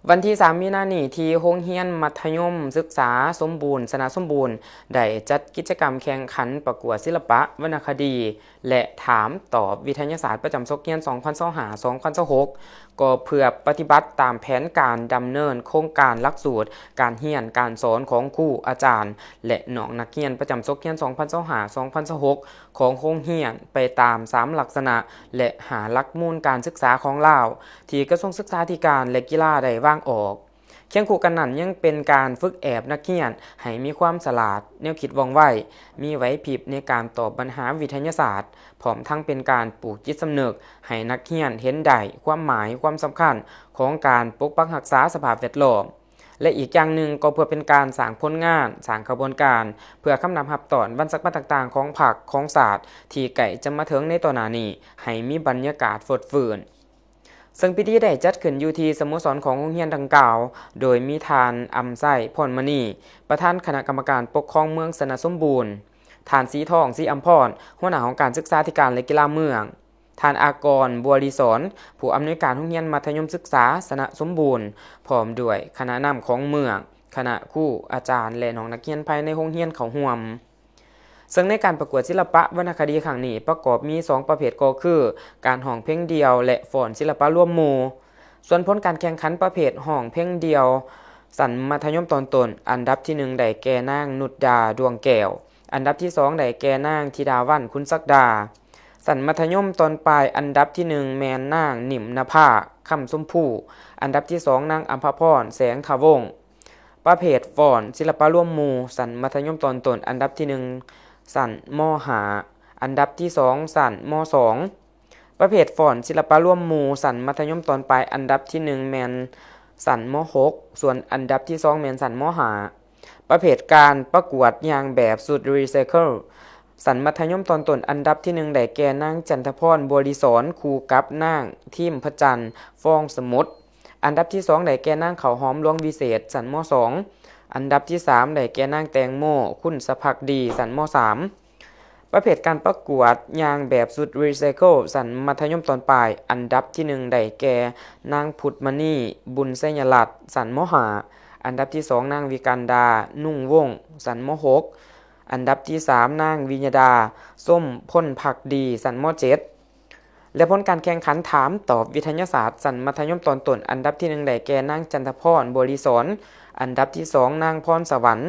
ວັນທີສາມ ມີນານີ້ ທີ່ໂຮງຮຽນມັດທະຍົມສຶກສາສົມບູນ ຊະນະສົມບູນ ໄດ້ຈັດກິດຈະກຳແຂ່ງຂັນປະກວດສິລະປະວັນນະຄະດີ ແລະ ຖາມຕອບວິທະຍາສາດປະຈຳສົກຮຽນ ສອງພັນຊາວຫ້າ ສອງພັນຊາວຫົກ ກໍເພື່ອປະຕິບັດຕາມແຜນການດຳເນີນໂຄງການຫຼັກສູດການຮຽນການສອນຂອງຄູອາຈານ ແລະ ນ້ອງນັກຮຽນປະຈຳສົກຮຽນ ສອງພັນຊາວຫ້າ ສອງພັນຊາວຫົກ ຂອງໂຮງຮຽນໄປຕາມສາມລັກສະນະ ແລະ ຫ້າຫຼັກມູນການສຶກສາຂອງລາວ ທີ່ກະຊວງສຶກສາທິການ ແລະ ກິລາໄດ້ວາງອອກ. ຄຽງຄູ່ກັນນັ້ນ ຍັງເປັນການຝຶກແອບນັກຮຽນໃຫ້ມີຄວາມສະຫຼາດ, ແນວຄິດວ່ອງໄວ, ມີໄຫວພິບໃນການຕອບບັນຫາວິທະຍາສາດ, ພ້ອມທັງເປັນການປູກຈິດສຳນຶກໃຫ້ນັກຮຽນເຫັນໄດ້ຄວາມໝາຍຄວາມສຳຄັນຂອງການປົກປັກຮັກສາສະພາບແວດລ້ອມ ແລະ ອີກຢ່າງໜຶ່ງກໍເພື່ອເປັນການສ້າງຜົນງານ, ສ້າງຂະບວນການ ເພື່ອຄຳນັບຮັບຕ້ອນວັນສຳຄັນຕ່າງໆຂອງພັກຂອງຊາດ ທີ່ໃກ້ຈະມາເຖິງໃນຕໍ່ໜ້ານີ້ ໃຫ້ມີບັນຍາກາດຟົດຟື້ນ. ເຊິ່ງພິທີໄດ້ຈັດຂຶ້ນຢູ່ທີ່ສະໂມສອນຂອງໂຮງຮຽນດັ່ງກ່າວ, ໂດຍມີທ່ານ ອຳໄຊ ພອນມະນີ ປະທານຄະນະກຳມະການປົກຄອງເມືອງຊະນະສົມບູນ, ທ່ານ ສີທອງ ສີອຳພອນ ຫົວໜ້າຫ້ອງການສຶກສາທິການ ແລະ ກິລາເມືອງ, ທ່ານ ອາກອນ ບົວລີສອນ ຜູ້ອຳນວຍການໂຮງຮຽນມັດທະຍົມສຶກສາຊະນະສົມບູນ ພ້ອມດ້ວຍຄະນະນຳຂອງເມືອງ, ຄະນະຄູ, ອາຈານ ແລະ ນ້ອງນັກຮຽນພາຍໃນໂຮງຮຽນເຂົ້າຮ່ວມ. ເຊິ່ງໃນການປະກວດສິລະປະວັນນະຄະດີຄັ້ງນີ້ ປະກອບມີສອງປະເພດ ກໍຄື ການຮ້ອງເພງດ່ຽວ ແລະ ຟ້ອນສິລະປະລວມໝູ່. ສ່ວນຜົນການແຂ່ງຂັນປະເພດຮ້ອງເພງດ່ຽວ ຊັ້ນມັດທະຍົມຕອນຕົ້ນ, ອັນດັບທີໜຶ່ງ ໄດ້ແກ່ນາງ ນຸດດາ ດວງແກ້ວ, ອັນດັບທີສອງ ໄດ້ແກ່ນາງ ທິດາວັນ ຂຸນສັກດາ. ຊັ້ນມັດທະຍົມຕອນປາຍ, ອັນດັບທີໜຶ່ງ ແມ່ນນາງ ນິ້ມນະພາ ຄຳຊົມພູ, ອັນດັບທີສອງ ນາງ ອຳພະພອນ ແສງທະວົງ. ປະເພດຟ້ອນສິລະປະລວມໝູ່ ຊັ້ນມັດທະຍົມຕອນຕົ້ນ, ອັນດັບທີໜຶ່ງ ຊັ້ນ ມໍຫ້າ, ອັນດັບທີສອງ ຊັ້ນ ມໍສອງ. ປະເພດຟ້ອນສິລະປະລວມໝູ່ ຊັ້ນມັດທະຍົມຕອນປາຍ, ອັນດັບທີໜຶ່ງ ແມ່ນຊັ້ນ ມໍຫົກ, ສ່ວນອັນດັບທີສອງ ແມ່ນຊັ້ນ ມໍຫ້າ. ປະເພດການປະກວດຍ່າງແບບຊຸດຣີໄຊເຄິນ ຊັ້ນມັດທະຍົມຕອນຕົ້ນ, ອັນດັບທີໜຶ່ງ ໄດ້ແກ່ນາງ ຈັນທະພອນ ບົວລີສອນ ຄູ່ກັບນາງ ທີມພະຈັນ ຟອງສະໝຸດ. ອັນດັບທີສອງ ໄດ້ແກ່ນາງ ເຂົ້າຫອມ ຫຼວງວິເສດ ຊັ້ນ ມໍສອງ. ອັນດັບທີສາມ ໄດ້ແກ່ນາງ ແຕງໂມ ຄຸນສະພັກດີ ຊັ້ນ ມໍສາມ. ປະເພດການປະກວດຍ່າງແບບຊຸດຣີໄຊເຄິນ ຊັ້ນມັດທະຍົມຕອນປາຍ, ອັນດັບທີໜຶ່ງ ໄດ້ແກ່ນາງ ພຸດມະນີ ບຸນໄຊຍະລັດ ຊັ້ນ ມໍຫ້າ. ອັນດັບທີສອງ ນາງ ວິກັນດາ ນຸ່ງວົງ ຊັ້ນ ມໍຫົກ. ອັນດັບທີສາມ ນາງ ວິຍະດາ ຊົມພົນພັກດີ ຊັ້ນ ມໍເຈັດ. ແລະ ຜົນການແຂ່ງຂັນຖາມຕອບວິທະຍາສາດ ຊັ້ນມັດທະຍົມຕອນຕົ້ນ, ອັນດັບທີໜຶ່ງ ໄດ້ແກ່ນາງ ຈັນທະພອນ ບົວລີສອນ, ອັນດັບທີສອງ ນາງ ພອນສະຫວັນ,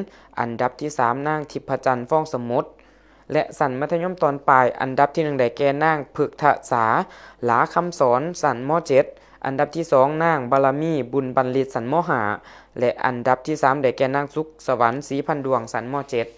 ອັນດັບທີສາມ ນາງ ທິບພະຈັນ ຟອງສະໝຸດ. ແລະ ຊັ້ນມັດທະຍົມຕອນປາຍ, ອັນດັບທີໜຶ່ງ ໄດ້ແກ່ນາງ ພຶກທະສາ ຫຼາຄຳສອນ ຊັ້ນ ມໍເຈັດ, ອັນດັບທີສອງ ນາງ ບາລະມີ ບຸນບັນລິດ ຊັ້ນ ມໍຫ້າ ແລະ ອັນດັບທີສາມ ໄດ້ແກ່ນາງ ສຸກສະຫວັນ ສີພັນດວງ ຊັ້ນ ມໍເຈັດ.